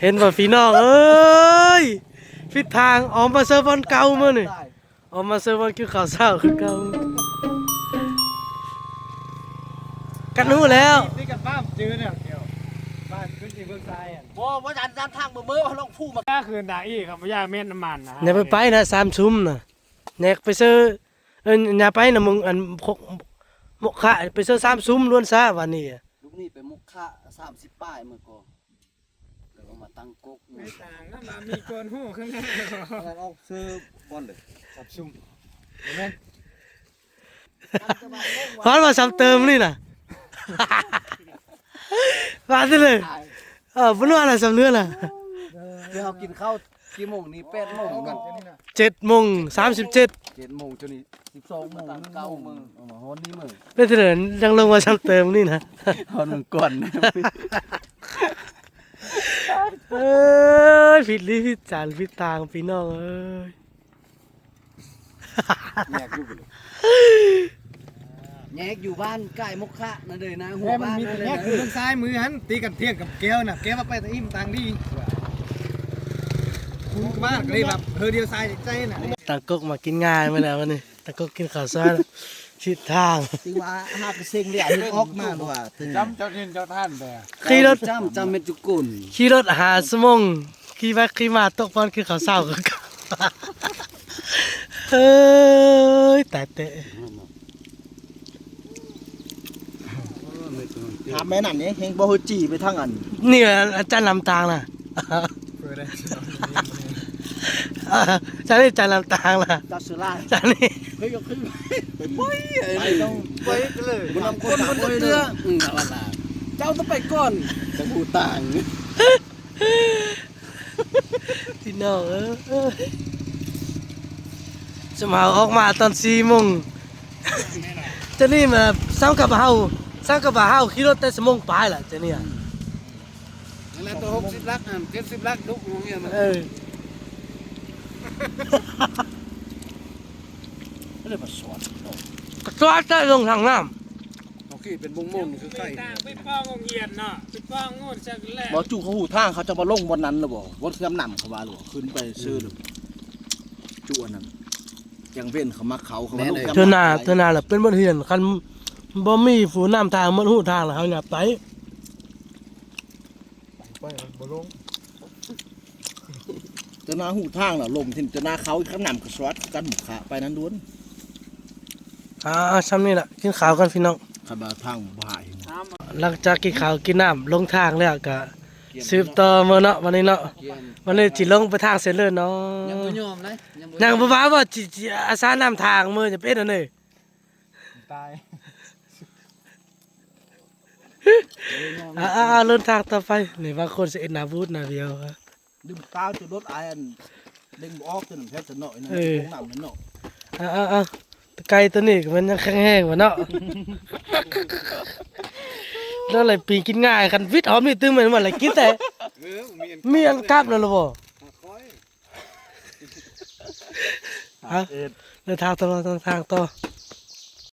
ເຫັນບໍ່ພີ່ນ້ອງເອີຍ ຜິດທາງ ອອກມາເຊີບ່ອນເກົ່າມື້ນີ້ ອອກມາເຊີບ່ອນກິນເຂົ້າເຊົ້າຄືເກົ່າ. ກັນຮູ້ແລ້ວ ຕິດກັນປ້າມຈື່ແລ້ວ ແກ້ວ ບ້ານຂຶ້ນທີ່ເມືອງຊາຍ ບໍ່ ບໍ່ ອັນ ອັນທາງເບີໆ ເຮົາລອງພູມາ ຄືນາອີກ ບໍ່ຢາກແມ່ນນ້ຳມັນນະ ຢ່າໄປໄປນະ ສາມຊຸມນະ ແນກໄປເຊີ ເອີ ຢ່າໄປນະ ມຶງ ອັນ ໂຄກ ໂມກຂະ ໄປເຊີສາມຊຸມລວນຊາ ວ່ານີ້ ລູກນີ້ໄປໂມກຂະ ສາມສິບປາຍມື້ກ່ອນ ແລ້ວກໍມາຕັ້ງກົກ ໄປຕ່າງນຳ ມີກ່ອນຮູ້ຂ້າງໜ້າ ອອກເຊີບ່ອນເດີ ສາມຊຸມ ແມ່ນ ຮອດວ່າຊ້ຳເຕີມນີ້ນະ ວ່າຊິເລີຍ ເອີ ບໍ່ຮູ້ລະ ຊ້ຳເຫຼືອລະ ຄືເຮົາກິນເຂົ້າ ກ່ໂມງນີ້ ແປດໂມງເນາະ ເຈັດໂມງສາມສິບເຈັດ ເຈັດໂມງຈົນນີ້ ສິບສອງໂມງ ເກົ້າໂມງ ເອົາມາຮອດນີ້ເມີ ເປັນຈັ່ງໃດ ຍັງລົງມາຊ້ຳເຕີມນີ້ນະ ຮອດເມືອງກ່ອນ ເອີຍ ຜິດລີຜິດຈານຜິດທາງ ພີ່ນ້ອງເອີຍ. ແຍກຢູ່ພຸ້ນ ແຍກຢູ່ບ້ານກາຍມົກຂະນັ້ນເດີນະ ຫົວບ້ານນັ້ນເດີນະ ແຍກຢູ່ເບື້ອງຊ້າຍມືຫັ້ນ ຕີກັນຖຽງກັບແກ້ວນະ ແກ້ວວ່າໄປຕາອີ່ມຕ່າງດີ ຄຸນກັບບ້ານກໍເລີຍແບບເຮີດຽວຊ້າຍໃຈນະ ຕັ້ງກົກມາກິນງ່າຍມື້ແລ້ວວັນນີ້ ຕະກົກກິນເຂົ້າຊອຍ ຊິດທາງ ຖືວ່າຫາກະເຊັງເລີຍ ເຮັດອອກມາບໍ່ວ່າ ຈຳເຈົ້າຖິ່ນເຈົ້າທ່ານແດ່ ຂີ່ລົດ ຈຳ ຈຳແມ່ນຈຸກຸນ ຂີ່ລົດຫ້າຊົ່ວໂມງ ຂີ່ໄປຂີ່ມາຕົກບ່ອນກິນເຂົ້າເຊົ້າຄືເກົ່າ ເອີຍ ຕາຍແຕະ ຖາມແມ່ນັ້ນນີ້ ເຮັງບໍ່ຮູ້ຈີ່ໄປທາງອັນ ນີ້ອາຈານນຳທາງນະ ເປີດໄດ້ ຈານນີ້ຈານນຳທາງນະ ຈານສຸລາ ຈານນີ້ ເຮີ້ຍ ເຮີ້ຍ ໄປ ໄປ ໄປເລີຍ ບໍ່ນຳຄົນ ບໍ່ນຳຄົນ ບໍ່ນຳເທື່ອ ອືມ ເຈົ້າຕ້ອງໄປກ່ອນ ຈະຮູ້ຕ່າງ ພີ່ນ້ອງເອີຍ ຊຸມເຮົາອອກມາຕອນສີ່ໂມງ ຈານນີ້ມາຊ້ຳກັບເຮົາ ຊ້ຳກັບເຮົາຂີ່ລົດແຕ່ຊົ່ວໂມງປາຍລະ ຈານນີ້ ນັ້ນແຫຼະ ຕົວຫົກສິບຫຼັກຫັ້ນ ເຈັດສິບຫຼັກດຸໂຮງຮຽນມັນ ເອີ ກໍເລີຍມາສອນ ກະສອນແຕ່ລົງທາງນ້ຳ ເຮົາຂີ່ເປັນໂມງໆ ຄືໄກ ໄປປ້ອງໂຮງຮຽນເນາະ ໄປປ້ອງໂງດຈັກແລ້ວ ບໍ່ ຈຸເຂົາຮູ້ທາງ ເຂົາຈະມາລົງບ່ອນນັ້ນລະບໍ່ ບ່ອນເຊື່ອມນ້ຳເຂົາວ່າລະບໍ່ ຂຶ້ນໄປຊື່ລະ ຈຸອັນນັ້ນ ກາງເວັນເຂົາມາເຂົາ ເຂົາມາລົງ ເທື່ອໜ້າ ເທື່ອໜ້າລະເປັນບົດຮຽນ ຄັນບໍ່ມີຜູ້ນຳທາງ ມັນຮູ້ທາງລະ ເຮົາຢ່າໄປ ໄປບໍ່ລົງ ເທື່ອໜ້າຮູ້ທາງລະ ລົງ ເທື່ອໜ້າເຂົາ ຄັນນ້ຳກະສອດຄືກັນ ໝູ່ຂະໄປນັ້ນດ່ວນ ອ່າ ຊ່ຳນີ້ລະ ກິນເຂົ້າກ່ອນພີ່ນ້ອງ ຄັນວ່າທາງບໍ່ຫາຍ ຫຼັງຈາກກິນເຂົ້າກິນນ້ຳລົງທາງແລ້ວກະ ສືບຕໍ່ເມືອເນາະ ວັນນີ້ເນາະ ວັນນີ້ຊິລົງໄປທາງເຊເລີນເນາະ ຍັງບໍ່ຍອມນະ ຍັງບໍ່ ຍັງບໍ່ວ່າວ່າຊິ ຊິອາສານຳທາງເມືອ ຈະເປັນອັນນີ້ ຕາຍ ອ່າໆໆ ເດີນທາງຕໍ່ໄປ ນີ້ບາງຄົນຊິເຮັດໜ້າບູດໜ້າບຽວ ດຶງກາວຈົນລົດອາຍອັນ ເລັ່ງບໍ່ອອກ ຈົນແທບຈະເນາະ ເອີ ລົງນ້ຳແມ່ນເນາະ ອ່າໆໆ ຕະໄກ່ຕົວນີ້ກໍແມ່ນຍັງແຂງແຮງວ່າເນາະ ແລ້ວໄຫຼປີກິນງ່າຍ ຄັນວິດຫອມນີ້ຕື່ມແມ່ນວ່າໄຫຼກິນແທ້ ເອີ ມີອັນກັບແລ້ວລະບໍ່? ຮະ ເດີນທາງຕໍ່ ເດີນທາງຕໍ່